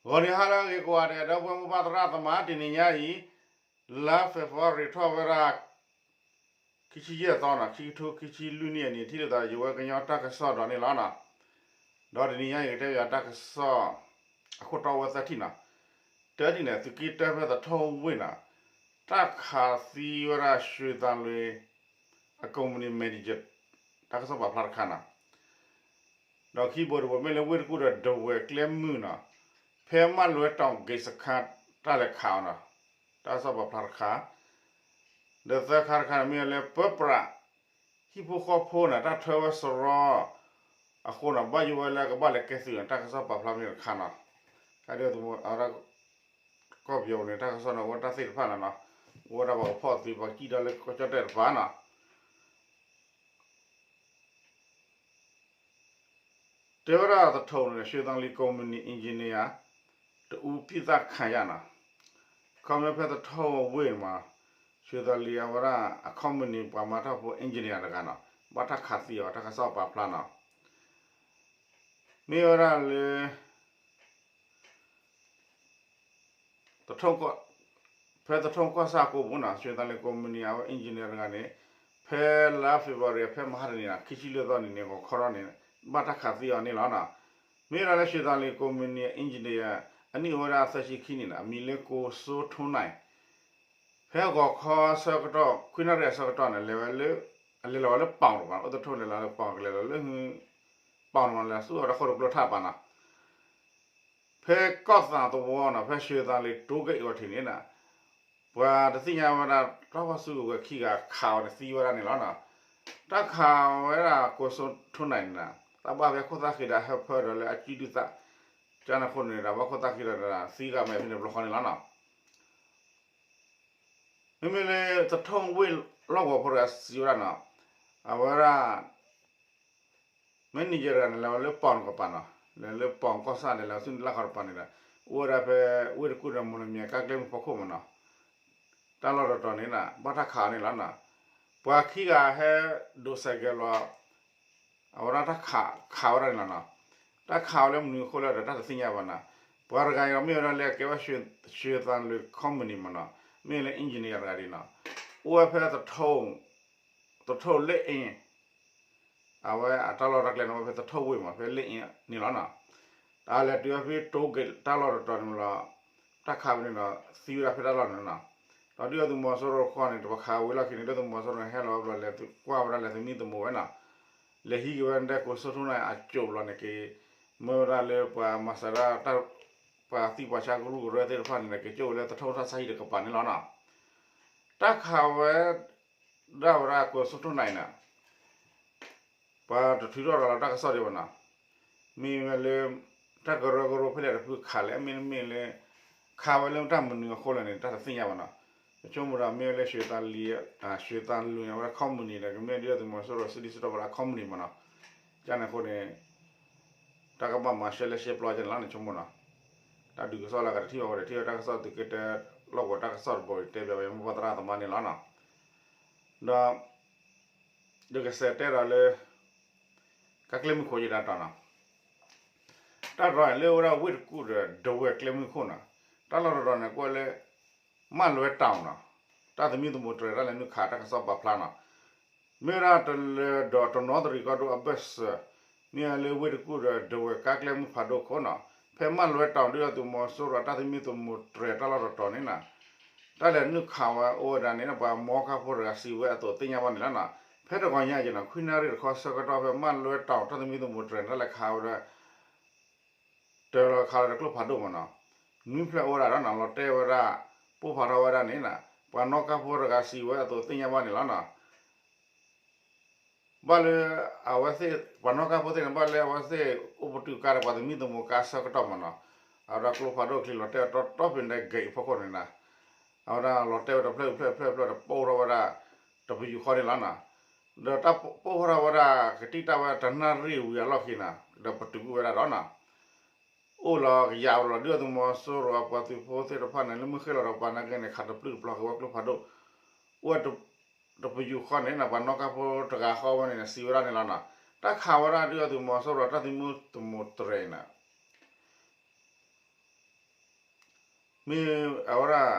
ဂီၤနံၤဟါလၢအဂ့ၤကိးဂၤဒဲး ဒီပုၢ်ဝဲၢ်မိၢ်ပၢ်သရၣ်သမါ တနံၤညါအံၤ လါ February ထီၣ်ဝဲဒၣ် ခံဆံယဲၢ်သီနီၤ ခံကထိခံဆံလွံၢ်နံၣ်အနံၤ ထံၣ်လိာ်သးယဝဲကညီတၢ်ကစီၣ်ဒီးန့ၣ်လီၤနီၤ. ဒီးတနံၤညါအံၤ ကတဲဘၣ်တၢ်ကစီၣ် အခိၣ်တီဝဲသၢထံၣ်နီၤ. တထံၣ်န့ၣ် သုးက့တၢဖဲသထူဝ့ၢ်နီၤ တၢ်ခးသံဝဲဒၣ် ရွှေသန်လွင် အကုမ္ပဏီ manager တၢ်ကစီၣ်ပာ်ဖျါတခါနီၤ. ဒီးခံဘိတဘိမ့ၢ်လၢဝ့ၢ်တကူၣ်ဒီးဒဝဲၢ်ကျဲမုၢ်နီၤ ဖဲမၢလွဲတီၤ ဂိတ်စခန်း တၢ်လဲၤခးအီၤနီၤ တၢ်ကစီၣ်ပာ်ဖျါတခါ. ဒီးသၢခါတခါန့ၣ် မ့ၢ်လၢပၢပြး ဟံၣ်ဖိဃီဖိန့ၣ် တၢ်ထၢဝဲစရီ အဃိန့ၣ် ဘၣ်ယိၣ်ဝဲလၢကဘၣ်လဲၤကဲသုးန့ၣ် တၢ်ကစီၣ်ပာ်ဖျါမ့ၢ်တခါနီၤ. ကဒ်သိး ကီၢ်ပယီၤန့ၣ် တၢ်ကစီၣ်န့ၣ် အိၣ်ဝဲတၢ်သ့ၣ်တဖၣ်န့ၣ်နီၤ အိၣ်ဝဲဒၣ်ပှၤကဖီၣ်သုး ပှၤကံၣ်ဒီးလၢကီၢ်ကၠီၣ်တဲၣ်တပၤနီၤ. တဲဝဲဒၣ်သထူန့ၣ် ရွှေသန်လွင် ကုမ္ပဏီ engineer တဦးပစ်သတ်ခံရတယ်နီၤ. ခီမ့ၢ်ဖဲသထူဝ့ၢ်န့ၣ်မး ရွှေသန်လွင် အဝဲဒၣ်အ company ပှၤမၤတၢ်ဖိ engineer တဂၤနီၤ ဘၣ်တၢ်ခးသံအီၤ တၢ်ကစီၣ်ပာ်ဖျါနီၤ. မ့ၢ်ဝဲဒၣ်လၢ သထူ ဖဲသထူကီၢ်ဆၣ်ကိးပူၤနီၤ ရွှေသန်လွင် ကုမ္ပဏီ အဝဲ engineer တဂၤန့ၣ် ဖဲလါ February ဖဲမဟါတနံၤ ခံဆံလွံၢ်သီနံၤန့ၣ် ဂီၤခီထီၣ်န့ၣ် ဘၣ်တၢ်ခးသံအီၤန့ၣ်လီၤနီၤ. မ့ၢ်ဝဲဒၣ်လၢ ရွှေသန်လွင် ကုမ္ပဏီ engineer အနံၣ်အိၣ်ဝဲဒၣ်သၢဆံခံနံၣ်နီၤ အမံၤလၢ ကိစိထူနၢၣ် ဖဲဂီၤခီဆၢကတီၢ် ခွံနၣ်ရံၣ်အဆၢကတီၢ်န့ၣ် လဲၤဝဲလၢ အလဲၤလီၤဝဲလၢပီၣ်တပၤ အိၣ်သထူန့ၣ်လီၤလၢပီၣ် ကလဲၤလီၤလၢ ပီၣ်န့ၣ်မး လဲၤဆူအဝဲဒၣ်ဃိၣ်တကျိထၣ်တပၤနီၤ. ဖဲကီၢ်သးသဝီနီၤ ဖဲ ရွှေသန်လွင် တိုးဂိတ် အဂီၢ်ထံးန့ၣ်နီၤ ပှၤတသ့ၣ်ညါဝဲဒၣ် တၢ်ဖီၣ်စုကဝဲၤခံဂၤခးအီၤန့ၣ်သံဝဲဒၣ်န့ၣ်လီၤနီၤ. တၢ်ခးဝဲဒၣ် ကိစိထူနၢၣ်န့ၣ်နီၤ တၢ်ဘၣ်ဖဲခိၣ်သၣ်ဃံဒီးဟၢဖၢဒီးလၢအစုဒုၣ်သၣ် ကန့ၣ်အဃိန့ၣ်ဒီး ဘၣ်ခိၣ်သၣ်ဃံဒီး သံဂၤမးဖဲန့ၣ်တဘျီဃီန့ၣ်လီၤနီၤ. မ့မ့ၢ်လၢသထူဝ့ၢ်လီၢ်ကဝီၤဖိတဂၤစံးဝဲဒၣ်နီၤ အဝဲဒၣ် manager တဂၤန့ၣ် လဲၤဝဲလၢပီၣ်တကပၤနီၤ လဲၤလၢပီၣ်ကီၢ်ဆၣ်န့ၣ် လဲၤဆူန့ၣ်လၢဃီတပၤန့ၣ်ဒီး အိၣ်ဝဲဒၣ်ဖဲဝ့ၢ်တကူၣ်ဒီး မော်လမြိုင် ကါကျဲမုၢ်ဖီခိၣ်မးနီၤ. တၢ်လီၢ်တတီၤန့ၣ်နီၤ ဘၣ်တၢ်ခးအီၤန့ၣ်လီၤနီၤ. ပှၤခံဂၤဟဲဒိးစဲးကဲၤလီၤ အဝဲဒၣ်တၢ်ခးဝဲဒၣ်န့ၣ်လီၤနီၤ. တၢ်ခးဝဲလၢမနုၤအဃိလဲၣ်ဒီး တၢ်တသ့ၣ်ညါဘၣ်နီၤ. ပှၤတဂၤအံၤဒီးမ့ၢ်ဝဲဒၣ်လၢအကဲဝဲ ရွှေသန်လွင် company မးနီၤ မ့ၢ်လၢ engineer တဂၤဒ်နီၤ အိၣ်ဝဲဖဲ သထူလ့အ့ၣ် အဝဲအတၢ်လီၢ်တၢ်ကျဲန့ၣ် အိၣ်ဝဲဖဲသထူဝ့ၢ်မး ဖဲလ့အ့ၣ်န့ၣ်လီၤနီၤ. တၢ်လဲၤတုၤဝဲဖဲ တိုးဂိတ် တၢ်လီၢ်တတီၤန့ၣ်လီၤ တၢ်ခးဝဲန့ၣ်ဒီး သံဝဲဒၣ်ဖဲတၢ်လီၢ်န့ၣ်နီၤ. ဒီးဒုၣ်ဒါသုးမီၤစိရိၤတခီန့ၣ် တပှၤခးဝံၤလီၢ်ခံန့ၣ် ဒုၣ်ဒါသုးမီၤစိရိၤန့ၣ် ဟဲလီၤဝဲဘျီလဲၤကွၢ်ဝဲဒၣ်လဲၤသမံသမိးဝဲနီၤ. လဲၤဟံးက့ၤဝဲဒၣ်ကိစိထူနၢၣ်အစိၣ်ဘျီန့ၣ်က့ၤ မၢဝဲဒၣ်လၢပှၤမၤစၢၤဒၣ် ပှၤသံပှၤဆါကရူၢ်ကရၢသ့ၣ်တဖၣ်န့ၣ် က့ၤကၠိၣ်ဝဲလၢသထူတၢ်ဆါဟံၣ်တကပၤန့ၣ်လီၤနီၤ. တၢ်ခးဝဲဒၣ်ဝဲဒၣ်ကိစိထူနၢၣ်အံၤန့ၣ် ပှၤတထုးထီၣ်ရၤလီၤတၢ်ကစီၣ်ဒံးဘၣ်နီၤ. မ့ၢ်ဝဲလၢ တၢ်ကရၢကရိဖဲလဲၣ်တဖုခးလဲၣ် မ့တမ့ၢ်လၢ ခးဝဲလၢတၢ်မနုၤအဃိလဲၣ်န့ၣ် တၢ်တသ့ၣ်ညါဘၣ်နီၤ. ယဆိကမိၣ်ဒီးမ့ၢ်ဝဲလၢ ရွှေသန်လွင် အဝဲဒၣ် company ဒီး ကမ့ၢ်ဒုၣ်ဒါသုးမီၤစိရိၤစုဒုၣ်စုတီၤဝဲဒၣ် company မးနီၤ. ကန့ၣ်အဃိန့ၣ် တၢ်ကဘၣ်မၤရှဲလဲၣ်ရှဲပျီကန့ၣ်လီၤန့ၣ် ဆိကမိၣ်နီၤ. တၢ်ဒုးကစီၣ်လၢအဂၤတထံၣ်ဘၣ်ဝဲဒီး ထံၣ်ဝဲတၢ်ကစီၣ်သုးက့တၢ လီၢ်ကဝီၤတၢ်ကစီၣ်တဘိတဲဘၣ်ဝဲမိၢ်ပၢ်သရၣ်သမါန့ၣ်လီၤနီၤ. ဒီး ယကစးတဲဒီးလၢ ကါကျဲမုၢ်ခိၣ်ယတၢ်တီၤနီၤ. တၢ်တီၤန့ၣ်လၢဝဲဒၣ်ဝ့ၢ်တကူၣ်ဒီး ဒဝဲၢ်ကျဲမုၢ်ခိၣ်နီၤ. တၢ်လီၢ်တတီၤန့ၣ် ကွဲးလၢ မၢလွဲတီၤနီၤ. တၢ်သမံသမိးတြဲၤတၢ်လဲၤနုာ်ခးတၢ်ကစီၣ်ပာ်ဖျါနီၤ. မ့ၢ်ဝဲဒၣ်တလၢၤဒီးတနီသရံၣ်ကီၢ်ဒိၣ်အဘၢၣ်စၢၤ မ့ၢ်ဝဲလၢဝ့ၢ်တကူၣ်ဒီး ဒဝဲၢ်ကါကျဲမုၢ်ဖးဒိၣ်ခိၣ်နီၤ. ဖဲမၢလွဲတီၤ ဒုၣ်ဒါသုးမီၤစိရိၤတၢ်သမံသမိးတြဲၤတၢ်လီၢ်တတီၤန့ၣ်နီၤ. တၢ်လဲၤနုာ်ခးဝဲအိၣ်ဝဲဒၣ်န့ၣ် ပှၤမီကါဖိတဂၤစံးဝဲအသိးသ့ၣ်ညါဘၣ်န့ၣ်လီၤနီၤ. ဖဲတဂီၤညါက့ၤနီၤ ခွံနၣ်ရံၣ်တခီဆၢကတီၢ် ဖဲမၢလွဲတီၤတၢ်သမံသမိးတြဲၤန့ၣ် တၢ်လဲၤခးဝဲဒၣ် တၢ်လီၤခးလၢတၢ်ကျိဖးဒိၣ်မးနီၤ. နွံဖျၢၣ်အိၣ်ဝဲဒၣ်ဒီးနီၤ လီၤတဲာ်ဝဲဒၣ် ပိၢ်ဖးထီၣ်ဝဲဒၣ်န့ၣ်နီၤ ပှၤနီၣ်ကါဖိတဂၤစံးဝဲအသိးသ့ၣ်ညါဘၣ်န့ၣ်လီၤနီၤ. ဘၣ်လၢ အဝဲသ့ၣ် ပှၤနီၣ်ကါဖိသ့ၣ်န့ၣ် ဘၣ်လၢအဝဲသ့ၣ်အိၣ်ပတုာ်ကါဒီးပှၤသမံသမိးကါဆၢကတီၢ်မးနီၤ. အဝဲဒၣ်ကျိဖးဒိၣ်ချံလီၤတဲာ်ဝဲတီတီဖဲန့ၣ် ဂဲၤအံၤဖီခိၣ်န့ၣ်နီၤ. အဝဲဒၣ်လီၤတဲာ်ဝဲတဖျၢၣ်တဖျၢၣ်တဖျၢၣ်တဖျၢၣ်ဒီးပိၢ်ထီၣ်ဝဲဒၣ် တပယူာ်ဃီန့ၣ်လီၤနီၤ. ဒီးတၢ်ပိၢ်ထီၣ်ဝဲဒၣ် ကတံၢ်တၢ်ဝဲတနၣ်ရံၣ်ဝံၤအလီၢ်ခံနီၤ ဒီးပတုာ်ကွံာ်ဝဲဒၣ်ဒီးနီၤ အိၣ်လီၤကယၤဝဲလီၤ ဒုၣ်ဒါသုးမီၤစိရိၤအပှၤသုးဖိသ့ၣ်တဖၣ်န့ၣ် လၢမုၢ်ဃ့ၢ်လီၤဒီးပှၤနာ်က့န့ၣ် ခးတပျုၢ်တပျီၤက့ၤဝဲကျိဖးဒိၣ် အိၣ်ဝဲတပယူာ်ဃီန့ၣ်နီၤ ပှၤနီၣ်ကါဖိတဂၤဃီဝဲန့ၣ် စံးဝဲဒၣ်န့ၣ်လီၤနီၤ. တၢ်ခးဝဲဒၣ်ဒုၣ်ဒါသုးမီၤစိရိၤတၢ်သမံသမိးတြဲၤအံၤနီၤ မ့ၢ်အဝဲဒၣ်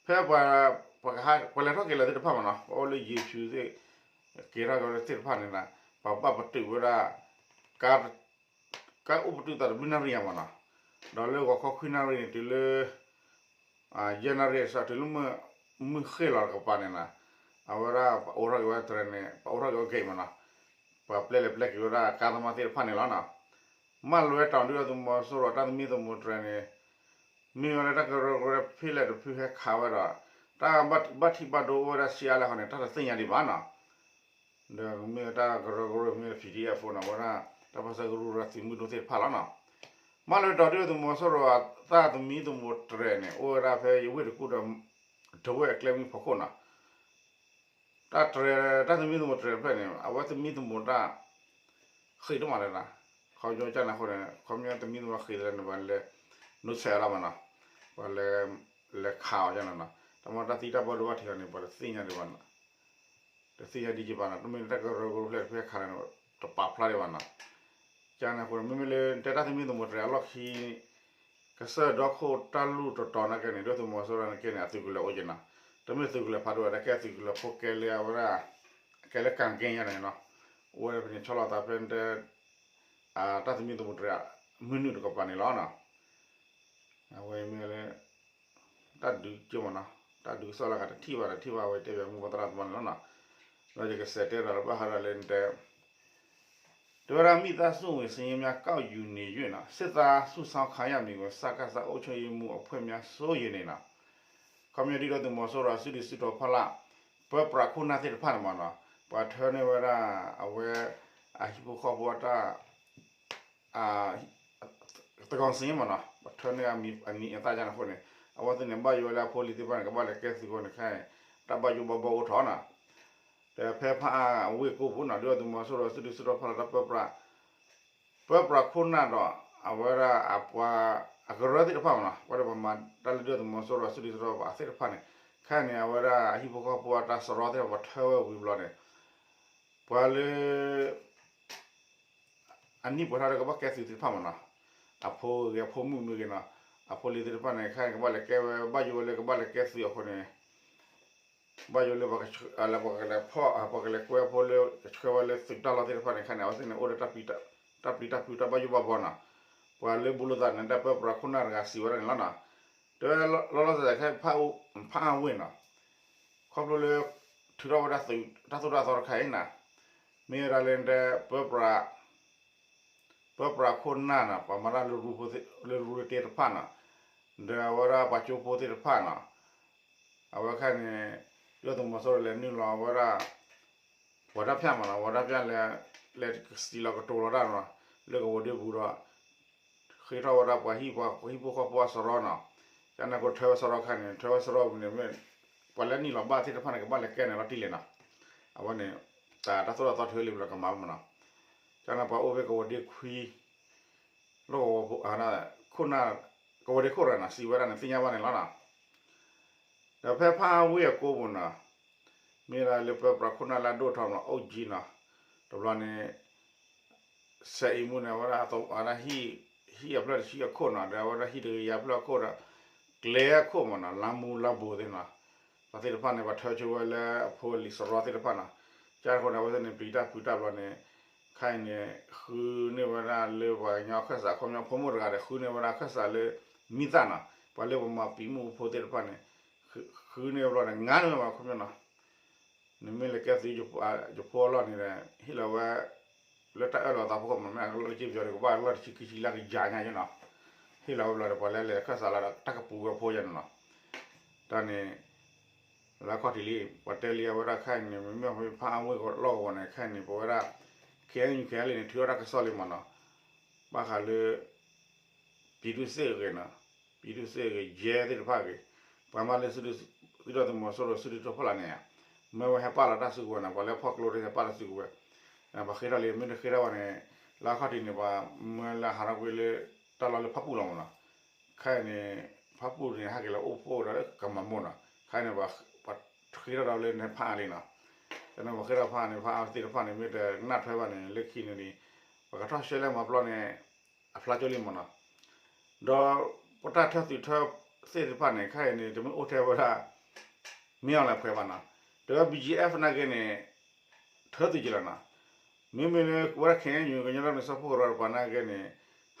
ဖဲ ပှၤလဲၤထီၣ်က့ၤလီၤသ့ၣ်တဖၣ်မ့ၢ်နီၤ ပှၤအိၣ်လၢယံၤဖၠူသ့ၣ် က့ၤထီၣ်က့ၤသ့ၣ်တဖၣ်န့ၣ် ပှၤဘၣ်ပတုာ်ဝဲဒၣ် ကါအိၣ်ပတုာ်သးတဘျုးနၣ်ရံၣ်ညါမ့ၢ်နီၤ ဒီးလၢဂီၤခီခွံနၣ်ရံၣ်န့ၣ် တုၤလၢ ယဲၢ်နၣ်ရံၣ်စး တုၤလၢ မုၢ်ဃ့ၢ်လီၤတကပၤန့ၣ်နီၤ အဝဲဒၣ်ပအိးထီၣ်က့ၤဝဲတြဲၤန့ၣ် ပအိးထီၣ်က့ၤဝဲ gate မ့ၢ်နီၤ ပှၤပျဲလဲၤပျဲက့ၤဝဲဒၣ်ကါသမားသ့ၣ်တဖၣ်န့ၣ်လီၤနီၤ မၢ်လွဲၤတီၤဒုၣ်ဒါသုးမီၤစိရိၤတၢ်သမံသမိးတြဲၤန့ၣ် မ့ၢ်ဝဲလၢတၢ်ကရၢကရိဖဲလဲၣ်တဖုဟဲခးဝဲဒီး တၢ်ဘၣ်ထံးဘၣ်ဒိအိၣ်ဝဲဒၣ်ဆံးအါလဲၣ်ဃီန့ၣ် တၢ်တသ့ၣ်ညါဒံးဘၣ်နီၤ ဒီးမ့ၢ်တၢ်ကရၢကရိမ့ၢ် PDF ဖိနီၤ ဝဲဒၣ် တၢ်ပၢဆှၢကရူၢ်ရၤသုးမုၢ်ဒိၣ်သ့ၣ်တဖၣ်လီၤနီၤ မၢ်လွဲၤတီၤဒုၣ်ဒါသုးမီၤစိရိၤအတၢ်သမံသမိးတြဲၤန့ၣ် အိၣ်ဝဲဒၣ်ဖဲယဝ့ၢ်တကူၣ်ဒီး ဒဝဲၢ်အကျဲမုၢ်ဖီခိၣ်နီၤ တၢ်တြဲၤ တၢ်သမံသမိးတြဲၤတဖျၢၣ်န့ၣ် အဝဲသမံသမိးတၢ် ဃ့တမးလၢၤ, ခီပညီကန့ၣ်အဃိန့ၣ် ခီပညီသမံသမိးဃ့သးန့ၣ် ပှၤလဲၤ နုာ်ဆဲးအီၤလီၤမးနီၤ, ပှၤလဲၤ လဲၤခးအီၤကန့ၣ်နီၤ, တၢ်မ့ၢ်တၢ်သံတၢ်ဘၣ်ဒိဘၣ်ထံးအီၤန့ၣ် ပှၤတသ့ၣ်ညါဒံးဘၣ်နီၤ, တသ့ၣ်ညါဒံးကဘၣ်နီၤ, တမ့ၢ်လၢတၢ်ကရၢကရိဖျၢၣ်တဖျၢၣ်ခးန့ၣ် တပာ်ဖျါဒံးဘၣ်နီၤ, ကန့ၣ်အဃိန့ၣ် မ့မ့ၢ်လၢတဲတၢ်သမံသမိးတြဲၤအလီၢ်ခံ ကစၢၢ်ဒီခိၣ်တၢ်လူၢ်တတီၤနာ်က့န့ၣ် ဒုၣ်ဒါသုးမီၤစိရိၤနာ်က့န့ၣ် အသုးကလၢၤအိၣ်က့နီၤ, တမ့ၢ်သုးကလၢၤဖးဒိၣ်ဝဲ တၢ်ကဲသုးကလၢၤဖိကဲလၢအဝဲဒၣ် ကဲလၢကၣ်က့ညါန့ၣ်နီၤ, အိၣ်ဝဲဒၣ်ဖဲန့ၣ် ဆီလီၤသးဖဲ တၢ်သမံသမိးတြဲၤ မုၢ်နုာ်တကပၤန့ၣ်လီၤနီၤ, အဝဲမ့ၢ်လၢ တၢ်ဒုးကၠိမးနီၤ, တၢ်ဒုးကစီၣ်လၢဂၤတထံၣ်ဘၣ်တထံၣ်ဘၣ် အဝဲတဲဘၣ်မိၢ်ပှၢ်သရၣ်သမါန့ၣ်လီၤနီၤ, ဒီးယကစးတဲဒီးလၢဘၣ်ဃးဒီးလၢနတဲ တဲဝဲဒၣ် မိသားစုဝင်စာရင်းများ ကောက်ယူနေ၍ စစ်သားစုဆောင်းခံရမည်ကို စကစ အုပ်ချုပ်ရေးမှူးအဖွဲ့များ စိုးရိမ်နေ နီၤ, ခီပညီဒုၣ်ဒါသုးမီၤစိရိၤအစုဒုၣ်စုတီၤဖီလာ် ပၢပြးခိၣ်နၢ်သ့ၣ်တဖၣ်န့ၣ်မးနီၤ, ပှၤထၢန့ၢ်ဝဲဒၣ် အဝဲ အဟံၣ်ဖိဃီဖိအတၢ် သန်းခေါင်စာရင်းမးနီၤ, ပှၤထၢန့ၢ်အမံၤအသၣ်ကန့ၣ်အဃိန့ၣ်, အဝဲသ့ၣ်န့ၣ် ဘၣ်ယိၣ်ဝဲလၢအဖိအလံၤသ့ၣ်တဖၣ်န့ၣ် ကဘၣ်လဲၤကဲသုးအဃိန့ၣ် ခဲအံၤ တၢ်ဘၣ်ယိၣ်ဘၣ်ဘီအိၣ်ထီၣ်နီၤ, ဒီးဖဲဖးအါဝ့ၢ်ကိပူၤနီၤ ဒုၣ်ဒါသုးမီၤစိရိၤအစုဒုၣ်စုတီၤဖီလာ်တၢ်ပၢပြး ပၢပြးခိၣ်နၢ်ဒီး အဝဲဒၣ်အပှၤ အကရၢသ့ၣ်တဖၣ်မးနီၤ, ပှၤဒီးပှၤမၤတၢ်လၢဒုၣ်ဒါသုးမီၤစိရိၤအစုဒုၣ်စုတီၤဖီလာ်သ့ၣ်တဖၣ်န့ၣ်, ခဲအံၤန့ၣ် အဝဲဒၣ်အဟံၣ်ဖိဃီဖိအတၢ်စရီသ့ၣ်တဖၣ် ပှၤထၢဝဲဝံၤဘျီန့ၣ်, ပှၤလၢ အနံၣ်ပှဲၤထီၣ်ဒီးကဘၣ်ကဲသုးသ့ၣ်တဖၣ်မးနီၤ, အဖိဂ့ၤ အဖိမုၣ်မ့ၢ်ဂ့ၤနီၤ, အဖိလံၤသ့ၣ်တဖၣ်န့ၣ် ခဲအံၤန့ၣ် ကဘၣ်လဲၤကဲဝဲ ဘၣ်ယိၣ်ဝဲလၢကဘၣ်လဲၤကဲသုးအဃိန့ၣ် ဘၣ်ယိၣ်လၢ ပှၤကလဲၤဖီၣ် ပှၤကလဲၤကွဲအဖိလၢ ကဆှၢဝဲလၢသုးတၢ်လီၢ်သ့ၣ်တဖၣ်န့ၣ် ခဲအံၤန့ၣ် အဝဲသ့ၣ်န့ၣ် အိၣ်ဒီး တၢ်ပျံၤတၢ်ဖုးတၢ်ဘၣ်ယိၣ်ဘၣ်ဘီနီၤ, ပှၤလၢဘူးလိာ်သးန့ၣ် တၢ်ပၢပြးခိၣ်နၢ်တဂၤစံးဝဲဒၣ်န့ၣ်လီၤနီၤ, တဲဝဲလီၤလီၤဆီဆီခဲ ဖးအါဝ့ၢ်နီၤ, ခီဖျိလၢ ထုးထီၣ်ဝဲဒၣ်သုးတၢ်သိၣ်တၢ်သီတခါအံၤနီၤ, မ့ၢ်ဝဲဒၣ်လၢတဲ ပၢပြး ပၢပြးခိၣ်နၢ်နီၤ ပှၤမၤတၢ်လၢရူ လၢရူတ့ၢ်တဖၣ်နီၤ, ဒီးအဝဲဒၣ်ပှၤကၠိဖိသ့ၣ်တဖၣ်နီၤ, အဝဲခဲအံၤန့ၣ် ဒုၣ်ဒါသုးမီၤစိရိၤလဲၤနုာ်လီၤဝဲဒၣ် ဝီၤတၢ်ဖၠၣ်မးနီၤ, ဝီၤတၢ်ဖၠၣ်လဲၤ လဲၤစံးလီၤကတိၤလီၤတၢ်နီၤ, လၢကဝီၤဒ့ပူၤဒီး ဃ့ထီၣ်ဝဲဒၣ်ပှၤဟံၣ်ဖိဃီဖိအစရီနီၤ, ကန့ၣ်အဃိထၢဝဲစရီခါန့ၣ် ထၢဝဲစရီဝံၤန့ၣ်မ့ၢ် ပှၤလၢနုာ်လီၤဘၣ်သ့ၣ်တဖၣ်န့ၣ် ကဘၣ်လဲၤကဲန့ၣ်လီၤတံၢ်လံနီၤ, အဝဲန့ၣ် တၢ်သိၣ်တၢ်သီထုးလံဘျီကမၤမးနီၤ, ကန့ၣ်ပှၤအိၣ်ဖဲကဝီၤဒ့ခွံ လၢကဝီၤ ခိၣ်နၢ် ကဝီၤဒ့ခိၣ်ရၢ်နီၤ စံးဝဲဒၣ်န့ၣ် သ့ၣ်ညါဘၣ်န့ၣ်လီၤနီၤ, ဒီးဖဲဖးအါဝ့ၢ်အကိပူၤနီၤ, မ့ၢ်ဒၣ်လၢပၢပြးခိၣ်နၢ်လၢအဒိၣ်ထီၣ်မး အိၣ်ကံနီၤ, တဘျီန့ၣ် စဲးအံၤမူန့ၣ် အဝဲဒၣ် ဟံၣ်အဖျၢၣ်တဆံအခိၣ်နီၤ, ဒီးအဝဲဒၣ်ဟံၣ်တကယၤဖျၢၣ်အခိၣ်ဒီး ကျဲအခိၣ်မးနီၤ, လါမူလါဘိသ့ၣ်နီၤ, ပှၤသ့ၣ်တဖၣ်န့ၣ် ပှၤထၢဆိဝဲလၢအဖိအလံၤစရီသ့ၣ်တဖၣ်နီၤ, ကန့ၣ်အဃိန့ၣ် အဝဲသ့ၣ်န့ၣ် ပျံၤတၢ်ဖုးတၢ်ဘျီန့ၣ် ခဲအံၤန့ၣ် ဃုန့ၢ်ဝဲဒၣ်လၢပှၤကညီအခၢၣ်စး ခီပညီဖိမုၣ်တဂၤဒီး ဃုန့ၢ်ဝဲဒၣ်အခၢၣ်စးလၢ မံသၣ်နီၤ, ပှၤလၢပမၤပံာ်မုၣ်ဖိသ့ၣ်တဖၣ်န့ၣ် ဃုန့ၢ်ဝဲဘျီန့ၣ် ငါန့ၢ်ဝဲဘၣ်ခီပညီနီၤ, နမ့ၢ်လဲၤကဲသုး ယဖိအလီၢ်န့ၣ်ဒီး ဟ့ၣ်လီၤဝဲ လၢတၢ်အၢၣ်လီၤသးဖီခိၣ်မး မ့ၢ်အကလီၢ်တဆံပယီၤဒီး ကဘၣ်အကလီၢ်တဆံခံဆံလၢကယၤညါယဲနီၤ, ဟ့ၣ်လီၤဝဲဘျီဒီး ပှၤလၢလဲၤခၢၣ်စးလီၤဒီး တၢ်ကပူၤဝဲဖိယဲနီၤ, တၢ်န့ၣ် လၢခီၣ်ထံးလံ ပှၤတဲလံအဝဲဒၣ်ခဲအံၤန့ၣ် မ့မ့ၢ်ဖးအါဝ့ၢ်လီၢ်ကဝီၤန့ၣ် ခဲအံၤန့ၣ် ပဝဲဒၣ် ခဲအံၤန့ၣ် ခဲအံၤန့ၣ် ထုးထီၣ်တၢ်ကစီၣ်လံမးနီၤ, ဘၣ်ဃးလၢ ပြည်သူ့စစ်အဂ့ၢ်နီၤ, ပြည်သူ့စစ်အဂ့ၢ် ရဲသ့ၣ်တဖၣ်အဂ့ၢ်, ပှၤမၤလၢ ဒုၣ်ဒါသုးမီၤစိရိၤ စုဒုၣ်ထီၣ်ဖီလာ်န့ၣ် မ့ၢ်ဝဲဟဲပာ်လီၤတၢ်စုကဝဲၤနီၤ, ပှၤလၢဖီၣ်ကျိသ့ၣ်ဟဲပာ်လီၤစုကဝဲၤ, ပှၤဃ့ထီၣ်လံ မ့ၢ်တဃ့ထီၣ်ဘၣ်န့ၣ် လၢအခီၣ်ထံးန့ၣ် ပှၤမၢလၢဟးထီၣ်ကွံာ်လၢ တၢ်လီၢ်လၢဖၣ်ပူၣ်လီၤမးနီၤ, ခဲအံၤန့ၣ် ဖၣ်ပူၣ်န့ၣ် ဟဲက့ၤလၢအိၣ်ဖှိၣ်ဒီးကမၤမိၢ်နီၤ, ခဲအံၤန့ၣ် ပှၤဃ့ထီၣ်ဒီးလၢန့ၣ်ဖးအါလံနီၤ, ကန့ၣ်ပှၤဃ့ထီၣ်ဖးန့ၣ် ဖးအါသ့ၣ်တဖၣ်န့ၣ် မ့ၢ်တနၢ်ထွဲဘၣ်န့ၣ် လၢခံန့ၣ်န့ၣ် ပှၤကထီၣ်ရှဲလဲၣ်မၤပျီန့ၣ် အဖျါကၠိလံမးနီၤ, ဒီး ပတၢ်ထၢသုးထၢသ့ၣ်တဖၣ်န့ၣ် ခဲအံၤန့ၣ် တမ့ၢ်အိၣ်ထဲဝဲဒၣ် မ့ၢ်အီၤလဲၤဖှဲးဘၣ်နီၤ, တဲဝဲ ဘံၣ်ကၠံအ့ၣ်ဖ် နာ်က့န့ၣ် ထၢသုးက့လီၤနီၤ, မ့မ့ၢ်လၢဝဲဒၣ် ခဲအံၤ ကညီဒီကလုာ်စၢဖှိၣ်ကရၢတပၤနာ်က့န့ၣ်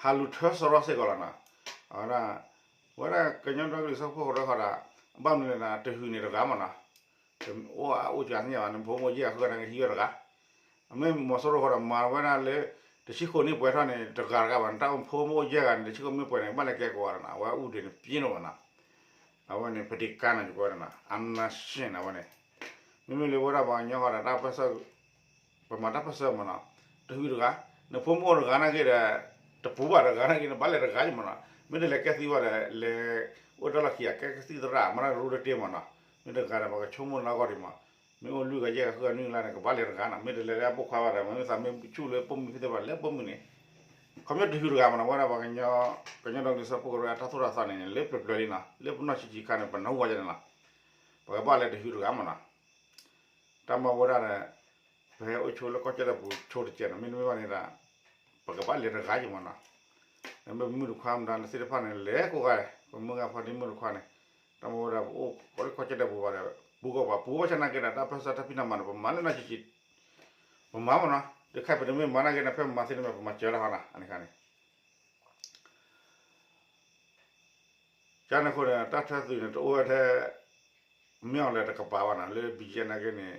ဟးလူၤထၢစရီစ့ၢ်ကီးလီၤနီၤ, အဝဲဒၣ် ဝဲဒၣ်ကညီဒီကလုာ်စၢဖှိၣ်ကရၢဃီဒီး ဘၣ်မနုၤလဲၣ်နီၤ တဟုးန့ၣ်တဂၤမ့ၢ်နီၤ အိၣ်အအိၣ်ကသ့ၣ်ညါဘၣ်န့ၣ် ဖိမုၣ်အိၣ်ယဲၢ်ဂၤဃုဂၤန့ၣ် ဟံးဝဲတဂၤ, အမ့ၢ်မီၤစိရိၤဃီဒီး မၤဝဲဒၣ်လၢ တဆံဃိးနံၣ်ပှဲၤထီၣ်န့ၣ် တဂၤတဂၤဘၣ်န့ၣ် တၢ်အိၣ်ဖိမုၣ်အိၣ်ယဲၢ်ဂၤန့ၣ် တဆံဃိးနံၣ်ပှဲၤန့ၣ် ဘၣ်လဲၤကဲကိးဂၤနီၤ အဝဲအူဒ့ၣ်န့ၣ် ပြင်းနီၤဘၣ်နီၤ, အဝဲန့ၣ် ပတံၤကါန့ၣ် ယကွဲးနီၤ အနၢ်ရှ့ၣ်န့ၣ် အဝဲန့ၣ်, မ့မ့ၢ်လၢဝဲဒၣ်ပှၤကညီဃီဒီး တၢ်ပၢၢ်ဆၢ ပမၤတၢ်ပၢၢ်ဆၢမ့ၢ်နီၤ, တဟုးတဂၤ, နဖိမုၣ်အိၣ်တဂၤနာ်က့ဒီး တပူၤဘၣ်တဂၤနာ်က့ နဘၣ်လဲၤတဂၤယမ့ၢ်နီၤ, မ့ၢ်တလဲၤကဲသံဝဲဒီး လဲၤအိၣ်တၢ်လီၢ်ခံဂၤ ကဲကသံၣ်သရၣ် မၤတၢ်ရူတတ့မ့ၢ်နီၤ, မ့ၢ်တဂၤဒီး ပှၤကဆိကမိၣ်လၢအဂီၢ်ဒံးမ့ၢ်, မ့ၢ်အိၣ်လွံၢ်ဂၤယဲၢ်ဂၤဃုဂၤနွံဂၤလၢ်န့ၣ် ကဘၣ်လဲၤတဂၤနီၤ, မ့ၢ်တလဲၤလၢအပိာ်ခွါဘၣ်ဒီး မ့ၢ်သးမ့ၢ်ဆူၣ်လၢပိာ်မုၣ်ဖဲသ့ၣ်ဘၣ် လဲၤပိာ်မုၣ်န့ၣ်, ခီပညီတဟုးတဂၤမ့ၢ်နီၤ, ဝဲဒၣ်ပှၤကညီ ကညီဒီကလုာ်စၢဖှိၣ်ကရၢအတၢ်သိၣ်တၢ်သီန့ၣ် လၢပျၢၤပျၢၤလံနီၤ, လၢပနီၢ်ဆံးဆံးခါန့ၣ် ပနၢ်ဟူဝဲဒၣ်န့ၣ်လီၤ, ပကဘၣ်လဲၤတဟုးတဂၤမ့ၢ်နီၤ, တၢ်မၤဝဲဒၣ်ဒီး ပဟဲအိၣ်ဆိလၢကီၢ်ကၠီၣ်တဲၣ်ပူၤဆိတကဲးနီၤ, မ့တမ့ၢ်ဘၣ်န့ၣ်ဒီး ပကဘၣ်လဲၤတဂၤယမ့ၢ်နီၤ, မ့ၢ်မုၣ်တခွါမတၤသ့ၣ်တဖၣ်န့ၣ် လဲၤကိးဂၤ, ပမုၢ်ဂၤဖီတံၢ်မုၣ်တခွါန့ၣ်, တၢ်မၤဝဲဒၣ်ပအိၣ်ကီၢ်ကၠီၣ်တဲၣ်ပူၤဘၣ်ဒီး ပူၤကီၢ်ပှၤပူၤဘၣ်ဆၣ်နာ်က့ဒီး တၢ်ပၢၢ်ဆၢတၢ်ဖံးတၢ်မၤန့ၣ် ပမၤလၢနီၢ်ဆံးဆံး, ပမၤမ့ၢ်နီၤ, ဒီးခဲအံၤပတမ့ၢ်မၤနာ်က့န့ၣ် ဖဲမၤသ့န့ၣ်မ့ၢ် ပမၤစၢၤလၢဟီနီၤ အန့ၣ်ခါန့ၣ် ကန့ၣ်အဃိန့ၣ် တၢ်ထၢသုးန့ၣ် တအိၣ်ဝဲထဲ မ့ၢ်အီၤလဲၤတကပၤဘၣ်နီၤ လၢဘံယဲၢ်နာ်က့န့ၣ်,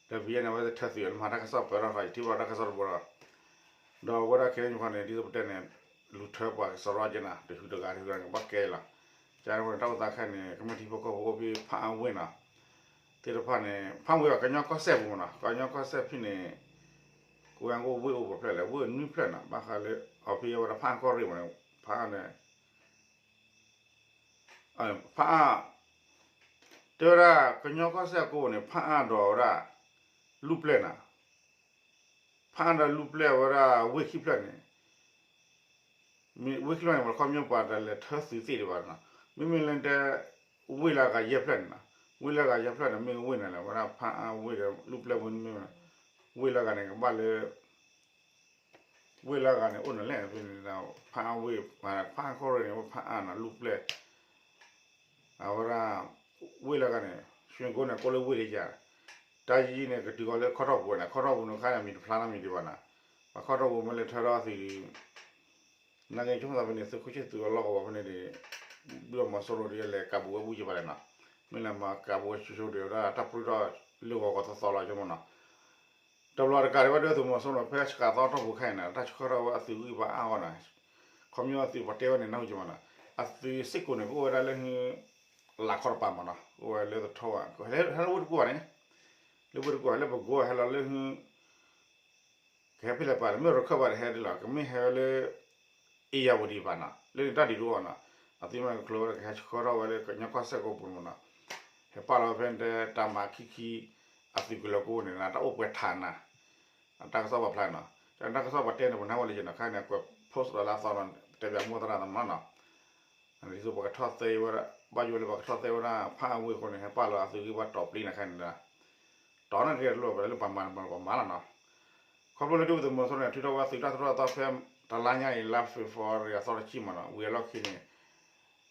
ဒီးဘံယဲၢ်န့ၣ် အဝဲသ့ၣ်ထၢသုးလၢမၤတၢ်ကစီၣ်ပၢၢ်ထီၣ်ထီၣ် ယထံၣ်ဘၣ်တၢ်ကစီၣ်တဘိဒီး, ဒီးအဝဲဒၣ်ခဲအံၤန့ၣ် ဒ်သိးပတဲန့ၣ် လူၤထၢပှၤကစရီက့နီၤ တဟုးတဂၤတဟုးတဂၤန့ၣ် ကဘၣ်ကဲလီၤ, ကန့ၣ်အဃိန့ၣ် တၢ်အိၣ်သးခဲအံၤန့ၣ် ကမျၢၢ်ထံဖိကီၢ်ဖိအိၣ်ဖဲဖၣ်အါဝ့ၢ်နီၤ သ့ၣ်တဖၣ်န့ၣ် ဖၣ်ဝ့ၢ်အကညီကီၢ်စဲၣ်ပူၤမ့ၢ်နီၤ ကညီကီၢ်စဲၣ်ဖဲန့ၣ်, ကဝဲၢ်ကအိၣ်ဝ့ၢ်အိၣ်ပှဲၤဖျၢၣ်လဲၣ် ဝ့ၢ်နွံဖျၢၣ်နီၤ ဘၣ်ဃးလၢ အဖဲအဝဲဒၣ်ဖၣ်အါကီၢ်ရ့ၣ်မ့ၢ်န့ၣ် ဖၣ်န့ၣ် ဖၣ်အါ, တဲဝဲဒၣ်ကညီကီၢ်စဲၣ်အကိးန့ၣ် ဖၣ်အါဒီးဝဲဒၣ် လူၢ်ပျဲၢ်နီၤ, ဖၣ်အါဒီးလူၢ်ပျဲၢ်ဝဲဒၣ်ဝ့ၢ်ခံဖျၢၣ်န့ၣ် ဝ့ၢ်ခံဖျၢၣ်န့ၣ် ပှၤခီပညီပှၤတလဲၤထၢသုးသ့ၣ်ဒံးဘၣ်နီၤ, မ့မ့ၢ်လၢတဲ ဝ့ၢ်လၢအဂၤယဲၢ်ဖျၢၣ်န့ၣ်နီၤ, ဝ့ၢ်လၢအဂၤယဲၢ်ဖျၢၣ်န့ၣ် မ့ၢ်ဝ့ၢ်န့ၣ်လဲၣ် ဝဲဒၣ်ဖၣ်အါဝ့ၢ်ဒီးလူၢ်ပျဲၢ်ဝ့ၢ်န့ၣ်မ့ၢ်, ဝ့ၢ်လၢအဂၤန့ၣ် ကဘၣ်လၢ ဝ့ၢ်လၢအဂၤန့ၣ် အိၣ်န့ၣ်လဲၣ် ဖဲန့ၣ် ဖၣ်အါဝ့ၢ် ဖၣ်အါကီၢ်ရ့ၣ်န့ၣ် အိၣ်ဖၣ်အါနီၤ လူၢ်ပျဲၢ် အဝဲဒၣ် ဝ့ၢ်လၢအဂၤန့ၣ် ရွှေကုန်းန့ၣ် ကိးလၢဝ့ၢ်ဒ်ယၤ, တၢ်ယံၤန့ၣ် ကတုၤဃီၤလၢခီထီၣ်ပူၤန့ၣ် ခီထီၣ်ပူၤန့ၣ် ခါန့ၣ်မံၤတဖျါနီတမံၤဒံးဘၣ်နီၤ, ပှၤခီထီၣ်ပူၤမ့ၢ်လဲၤထၢထီၣ်သုး နာ်က့ဆိကမိၣ်သးဖဲန့ၣ် သုးခိၣ်ဆ့ၣ်သုးအလီၢ်ကဝီၤဖဲန့ၣ်ဒီး ဒုၣ်ဒါမီၤစိရိၤဒီးလဲၤကးဘူးဝဲဘူးယံၤဘၣ်လဲၣ်နီၤ, မ့ၢ်လဲၤမၤကးဘူးဝဲဆိဆိဒီး ဝဲဒၣ်တၢ်ပြံထီၣ်လၢဂီၤဂီၤသီသီလီၤဆိကမိၣ်နီၤ, တဘျီတကးဒံးဘၣ်ဒုၣ်ဒါသုးမီၤစိရိၤဖဲစှၤသီတီၢ်ပူၤခဲအံၤန့ၣ် တၢ်ဆှၢထီၣ်ဝဲအသုးဂံၢ်ဘါအါဂီၢ်နီၤ, ခီပညီအသုးပှၤတဲဝဲန့ၣ် နၢ်ဟူကမနီၤ, အသုးစ့ၢ်ကီးန့ၣ် ကအိၣ်ဝဲဒၣ်လၢ လၢခီတပၤမနီၤ, ကအိၣ်ဝဲလၢသထီဝဲ ဟဲလၢဝ့ၢ်တကူၣ်ဘၣ်န့ၣ်, လၢဝ့ၢ်တကူၣ် ဟဲလၢပကိး ဟဲလီၤလၢ ကဟဲဖဲလဲၣ်ပၤန့ၣ် မ့ၢ်ရခၢၣ်ဘၣ်ဒီးဟဲဒ်လီၤ, ကမ့ၢ်ဟဲဝဲလၢ အ့ၣ်ယၣ်ဝတံၤပၤနီၤ, လၢန့ၣ်တၢ်ဒုးတအိၣ်ဘၣ်နီၤ, အသုးမ့ၢ်ကချၢဝဲဒီး ကဟဲဆှၢထီၣ်ဝဲလၢကညီကီၢ်စဲၣ်ကိးပူၤမနီၤ, ဟဲပာ်လီၤဖဲန့ၣ်တဲ တၢ်မၤခံခံ အသုးကလၢၤကိးန့ၣ် တၢ်အိၣ်ပှဲၤထးနၤ, တၢ်ကစီၣ်ပာ်ဖျါနီၤ, တၢ်ကစီၣ်ပှၤတဲန့ၣ် ပနၢ်ဟူလၢယနီၤ ခဲအံၤန့ၣ် ကွဲး post လၢအသီနီၤ တဲဘၣ်မိၢ်သရၣ်သမါနီၤ ဒ်သိးပှၤကထီၣ်သဲဝဲဒၣ် ဘၣ်ယိၣ်လၢပှၤကထီၣ်သဲဝဲဒၣ် ဖၣ်အါဝ့ၢ်အဃိန့ၣ် ဟဲပာ်လီၤအသုးဂံၢ်ဘါတီၤပျံၤန့ၣ်ခဲအံၤန့ၣ်ဒီး တီၤန့ၣ်တကဲတလိၣ် ပှၤလၢပှၤမၤန့ၣ် ပှၤမၤလီၤနီၤ, ခီဖျိလၢဒုၣ်ဒါသုးမီၤစိရိၤန့ၣ် ထုးထီၣ်ဝဲအသုးတၢ်သရီၣ်သီဖဲ တလါညါအံၤ လါ February အသီတဆံမနီၤ ဝံၤအလီၢ်ခံန့ၣ်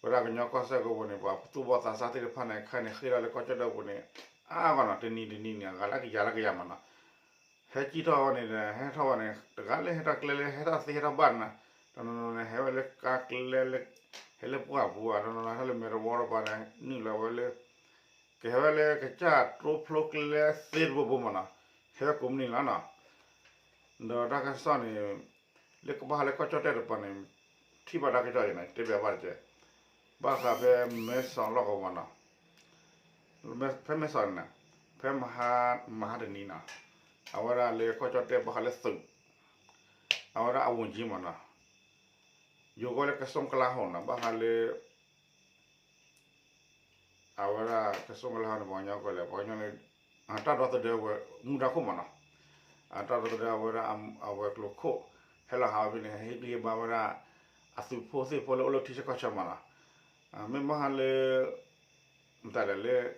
ဝဲဒၣ်ကညီကီၢ်စဲၣ်ကိးပူၤန့ၣ် ပှၤသူၣ်ဘီၣ်သးစၢ်သ့ၣ်တဖၣ်န့ၣ် ခဲအံၤန့ၣ် ဃ့ထီၣ်လၢကီၢ်ကၠီၣ်တဲၣ်ပူၤန့ၣ် အါအါဂီၢ်နီၤ တနံၤတနံၤန့ၣ် အဂၤလၢကယၤလၢကယၤမနီၤ ဟဲကံၣ်ထီၣ်ဝဲန့ၣ်ဒီး ဟဲထီၣ်ဝဲန့ၣ် တဂၤလၢဟဲထီၣ်ကျဲလၢ ဟဲထီၣ်သ့ဟဲထီၣ်ဘၣ်န့ၣ် တနီၤနီၤန့ၣ် ဟဲဝဲလၢကါကျဲလၢ ဟဲလၢပှၢ်ပူၤ တနီၤနီၤဟဲလၢမဲာ်တဝီတပၤန့ၣ် နုာ်လီၤဝဲလၢ ကဟဲဝဲလၢကစၢ်တြိဖျိကျဲသ့တဘိဘိမနီၤ ဟဲဝဲကိးမုၢ်နံၤလီၤနီၤ ဒီးတၢ်ကစီၣ်န့ၣ် လၢကဘၣ်ဃးလၢကီၢ်ကၠီၣ်တဲၣ်တပၤန့ၣ် ထံၣ်ဘၣ်တၢ်ကစီၣ်အံၤန့ၣ် တဲဘၣ်ဘၣ်တက့ၢ် ဘၣ်ဃးဖဲမဲစီၣ်လီၢ်ကဝီၤနီၤ ဖဲမဲစီၣ်န့ၣ် ဖဲမဟါ မဟါတနံၤနီၤ အဝဲဒၣ်လၢကီၢ်ကၠီၣ်တဲၣ်ဘၣ်ဃးလၢသုး အဝဲဒၣ်အဝူၤကၠံမနီၤ ယိၤကီၢ်လၢကစိကလါဟီၣ်နီၤ ဘၣ်ဃးလၢ အဝဲဒၣ်ကစိကလါဟီၣ်န့ၣ် ပှၤကညီကွဲးလဲၣ် ပှၤကညီလၢ တၢ်ဒီသဒၢဝဲ မူဒါခိၣ်မနီၤ အတၢ်ဒီသဒၢအဝဲဒၣ်အဝဲၤကျိၤခိၣ် ဟဲလီၤဟးဝဲဖဲန့ၣ် ဟ့ၣ်ဂံၢ်ဟ့ၣ်ဘါဝဲဒၣ် အသုးဖိသ့ၣ်ဖိလၢအိၣ်လၢထံဆၢကီၢ်ဆၢမနီၤ မ့ၢ်ဘၣ်ဃးလၢ မတၤလဲၣ်လၢ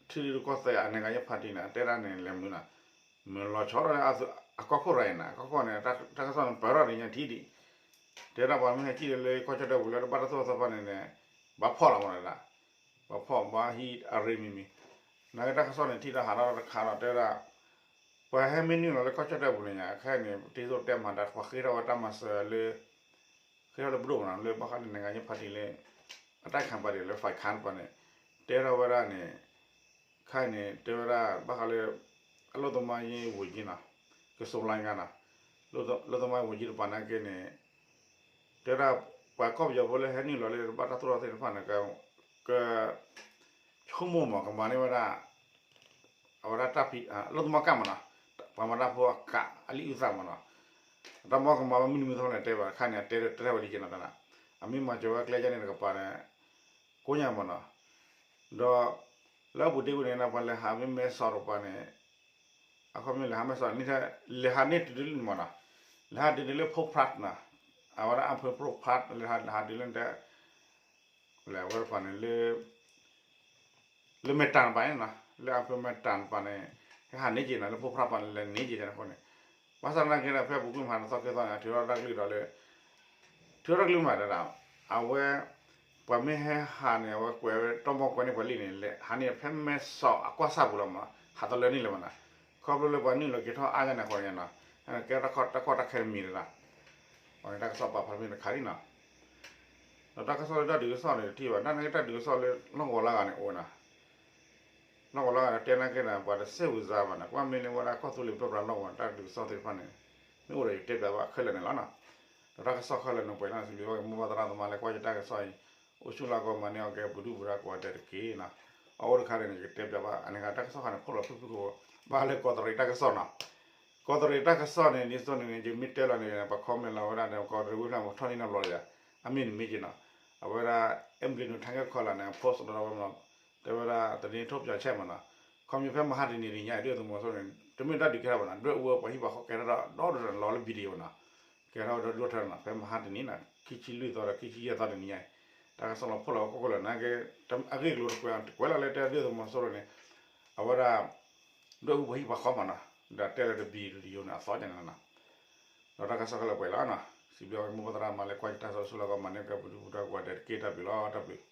ထံရူၢ်ကီၢ်သဲးအနဲၣ်ကယဲၢ်ဖါတံၢ်န့ၣ် အတဲဒၣ်န့ၣ်လဲၤမနုၤနီၤ မ့ၢ်လီၤဆီဒၣ်လၢအကီၢ်ခိၣ်ရၤအံၤန့ၣ် အကီၢ်ခိၣ်န့ၣ် တၢ်ကစီၣ်န့ၣ်ပၢၢ်ထီၣ်ဒ်ညါထံဒံး တဲဒၣ်ပှၤမ့ၢ်ဟဲကံၣ်လၢကီၢ်ကၠီၣ်တဲၣ်ပူၤလၢတဘၣ်တၢ်သိၣ်တၢ်သီတဖၣ်န့ၣ်န့ၣ် ဘၣ်ဖီၣ်လီၤမးဒၣ်, ဘၣ်ဖီၣ်ဘၣ်ဟံးအရ့မံၤမံၤ, နာ်က့တၢ်ကစီၣ်န့ၣ် ထံၣ်ဒီးဟးထီၣ်တခါဒီးတဲဝဲဒၣ် ပှၤဟဲမ့ၢ်နုာ်လီၤလၢကီၢ်ကၠီၣ်တဲၣ်ပူၤန့ၣ်ညါ ခဲအံၤန့ၣ် တ့သိးတဲမၤတၢ် ပှၤဃ့ထီၣ်ဝဲတၢ်မၤစၢၤလၢ ဃ့ထီၣ်လၢပဒိၣ်မးနီၤ လၢဘၣ်ဃးလၢ နိုင်ငံရေးပါတီ လၢ အတိုက်အခံပါတီ လၢ ฝ่ายค้าน ပှၤန့ၣ် တဲထီၣ်ဝဲဒၣ်န့ၣ် ခဲအံၤန့ၣ် တဲဝဲဒၣ်ဘၣ်ဃးလၢ အလုပ်သမားရေးဝန်ကြီးနီၤ ကစိၤလါညါနီၤ အလုပ်သမားရေးဝန်ကြီး တပၤနာ်က့န့ၣ် တဲဝဲဒၣ် ပှၤကီၢ်ပယီၤဖိလၢဟဲနုာ်လီၤလၢတဘၣ်တၢ်သိၣ်တၢ်သီသ့ၣ်တဖၣ်န့ၣ် က ဆိကမိၣ်မး ကမၤန့ၢ်ဝဲဒၣ် အဝဲဒၣ်တၢ်ဖံး အလုပ်သမားကဒ်မးနီၤ ပှၤမၤတၢ်ဖိအကဒ် အလံာ်အုၣ်သးမးနီၤ တၢ်မ့ၢ်ကမၤဘၣ်မနုၤမနုၤအသိးန့ၣ် တဲဘၣ်တခါန့ၣ် အတဲတဲဝဲဒ်က့နီၤ အမ့ၢ်မၤစၢၤဝဲကျဲယါန့ၣ်တကပၤန့ၣ် ကိးညါမးနီၤ ဒီး လၢအပူၤတ့ၢ်ဝဲန့ၣ် ပှၤလဲၤဟးမ့ၢ်မဲဆီးတကပၤန့ၣ် အခီပညီလဲၤဟးမဲဆီးန့ၣ် လဲၤဟးန့ၢ်တုၤဒ်လံန့ၣ်မးနီၤ လဲၤဟးတုၤဒ်လၢဖိဖြတ်နီၤ အဝဲဒၣ် อำเภอ ဖိဖြတ် လဲၤဟးတုၤလၢတဲ လဲၤဝဲတကပၤန့ၣ် လၢမဲတၢ်တပၤန့ၣ်နီၤ လၢ อำเภอ မဲတၢ်တပၤန့ၣ် ဟဲဟးန့ၢ်က့ၤနီၤ လၢဖိဖြတ်တပၤန့ၣ် လဲၤန့ၢ်က့ၤန့ၣ်အဃိန့ၣ် ဘၣ်ဆၣ်သနာ်က့ဒီး ဖဲပူၤကွံာ်မဟါတသီကဲသီန့ၣ် အထုးထီၣ်တၢ်ကလုၢ်ဒီးလၢ ထုးထီၣ်တၢ်ကလုၢ်မးဒၣ် အဝဲ ပှၤမ့ၢ်ဟဲဟးန့ၣ် အဝဲကွဲးဝဲတီမီၢ်ကွဲးန့ၢ်ပှၤလံန့ၣ် လဲၤဟးန့ၢ်ဖဲမဲဆီးအကွၢ်ဆၣ်ပူၤလီၤမး ဟးတလၢန့ၣ်လၢၤမးနီၤ ခီဖျိလၢပှၤနုာ်လီၤက့ၤထီၣ်အါယါန့ၣ်အဃိန့ၣ်နီၤ ကဲတၢ်ကီတၢ်ခဲတမံၤဒၣ် အန့ၣ်တၢ်ကစီၣ်ပာ်ဖျါဖဲန့ၣ်တခါလံနီၤ ဒီးတၢ်ကစီၣ်လၢတၢ်ဒုးကစီၣ်န့ၣ် တထံၣ်ဘၣ် တၢ်န့ၣ်တၢ်ဒုးကစီၣ်လၢလီၢ်ကဝီၤလၢဂၤန့ၣ်အိၣ်နီၤ လီၢ်ကဝီၤလၢဂၤန့ၣ် တဲနာ်က့န့ၣ် ပှၤတစိတ်ဝင်စားဘၣ်နီၤ ကွၢ်မ့ၢ်လၢဝဲဒၣ်ကီၢ်သူလ့ၤပၢပြးလီၢ်ကဝီၤတၢ်ဒုးကစီၣ်သ့ၣ်တဖၣ်န့ၣ် မ့ၢ်အိၣ်ဒီးယတဲပၠးဘၣ်ခဲလၢာ်န့ၣ်လီၤနီၤ ဒီးတၢ်ကစီၣ်ခဲလၢာ်န့ၣ်ပှဲၤလီၤ စံးဘျုးဘၣ်က့ၤမိၢ်ပၢ်သရၣ်သမါလၢကွၢ်ယတၢ်ကစီၣ်အံၤ အိၣ်ဆူၣ်လၢကီၢ်မၤန့ၢ်အီၤကဲ ပဒုၣ်ပဒါကိးဂၤဒဲးတက့ၢ်နီၤ အအိၣ်တခါန့ၣ် ယကတဲပၠးဘၣ် အန့ၣ်ဂၤတၢ်ကစီၣ်ခါန့ၣ် ဖီၣ်လီၤဖုၣ်ဖုၣ်ကိာ်ကိာ် ဘၣ်လၢကီးတရံးတၢ်ကစီၣ်နီၤ ကီးတရံးတၢ်ကစီၣ်န့ၣ် ဒ်သိးန့ၣ်န့ၣ် ယမ့ၢ်တဲလီၤန့ၣ် ပှၤ comment လီၤဝဲဒၣ်ဒီး ကီးတရံးဝံၤဖျါမးထီၣ်န့ၢ်နီတဘျီလၢၤယၤ အမ့ၢ်တမ့ၢ်က့နီၤ အဝဲဒၣ် เอ็มดี ထၢ်ကဲခီလာ်န့ၣ် post ဒီးဝဲမး တဲဝဲဒၣ် သတင်းထုတ်ပြန်ချက် မးနီၤ ခီမ့ၢ်ဖဲမဟါတနံၤတနံၤညါ ဒုၣ်ဒါသုးမီၤစိရိၤန့ၣ် တမ့ၢ်တၢ်ဒုးကဲထီၣ်ဘၣ်နီၤ ဒွဲၣ်အူဝဲပှၤဟံၣ်ပှၤဃီကဲထီၣ်ဒီး ဒီတရၢၢ်လီၤလၢ video နီၤ ကဲထီၣ်ဒီးဒိၣ်ထီၣ်နီၤ ဖဲမဟါတနံၤနီၤ ခံဆံလွံၢ်သီဒီး ခံဆံယဲၢ်သီတနံၤညါအံၤ တၢ်ကစီၣ်လီၤဖီၣ်လီၤဝဲကိၢ်ကိၢ်လၢာ်နာ်က့ အဂ့ၢ်အကျိၤတကွဲး တကွဲးလၢ်လၢတဲဒုၣ်ဒါသုးမီၤစိရိၤန့ၣ် အဝဲဒၣ် ဒွဲၣ်အူပှၤဟံၣ်ပှၤဃီမးနီၤ ဒီးတဲလၢတဘံၤတယိာ်န့ၣ် အသီန့ၣ်နီၤ ဒီးတၢ်ကစီၣ်ခဲလၢာ်ပှဲၤလီၤနီၤ စံးဘျုးမိၢ်ပၢ်သရၣ်သမါလၢကွၢ်ယတၢ်ကစီၣ် အိၣ်ဆူၣ်လၢကီးမၤန့ၢ်ကဲ ပဒုၣ်ပဒါကိးဂၤဒဲးတက့ၢ် တၢ်ဘျုးလီၤ တၢ်ဘျုး